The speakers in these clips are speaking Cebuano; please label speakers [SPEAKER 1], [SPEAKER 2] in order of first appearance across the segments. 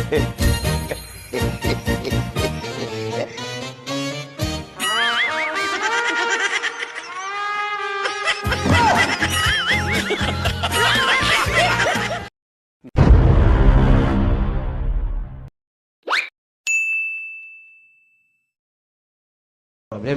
[SPEAKER 1] May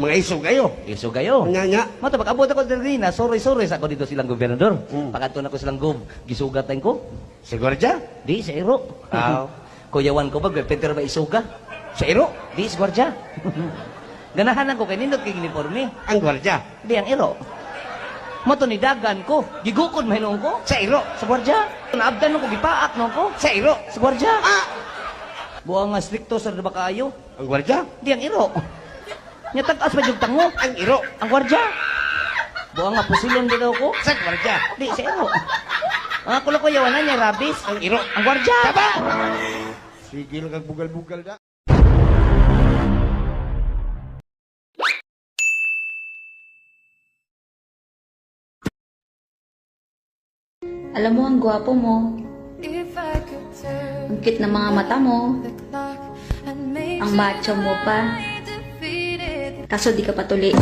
[SPEAKER 1] mga isog kayo.
[SPEAKER 2] Iso kayo.
[SPEAKER 1] Nya nya.
[SPEAKER 2] Mato pag abot ako diri na, sorry sorry sa ako dito silang gobernador. Pag na ko silang gob, gisugat ko.
[SPEAKER 1] Sa gwardiya?
[SPEAKER 2] Di sa iro.
[SPEAKER 1] Aw.
[SPEAKER 2] Kuyawan ko ba Peter ba isuga?
[SPEAKER 1] Sa iro?
[SPEAKER 2] Di sa gwardiya. Ganahan ako kay nindot kay uniforme.
[SPEAKER 1] Ang gwardiya.
[SPEAKER 2] Di ang iro. Mato ni dagan ko, gigukod mahinuon ko.
[SPEAKER 1] Sa iro.
[SPEAKER 2] Sa gwardiya. Naabdan ko gipaak no ko.
[SPEAKER 1] Sa iro.
[SPEAKER 2] Sa gwardiya.
[SPEAKER 1] Ah!
[SPEAKER 2] Buang nga strikto sa ba kaayo?
[SPEAKER 1] Ang gwardiya?
[SPEAKER 2] Di ang iro. Nya tag-as pa jud tango.
[SPEAKER 1] Ang iro.
[SPEAKER 2] Ang gwardiya. Buang nga pusilon di daw ko.
[SPEAKER 1] Sa gwardiya.
[SPEAKER 2] Di sa iro. Ang ako lang ko yawanan niya rabis.
[SPEAKER 1] Ang iro.
[SPEAKER 2] Ang gwardiya.
[SPEAKER 1] Tama! Sige lang kag bugal-bugal da.
[SPEAKER 3] Alam mo, ang gwapo mo. Ang cute ng mga mata mo. Ang macho mo pa. Kaso di ka patuli.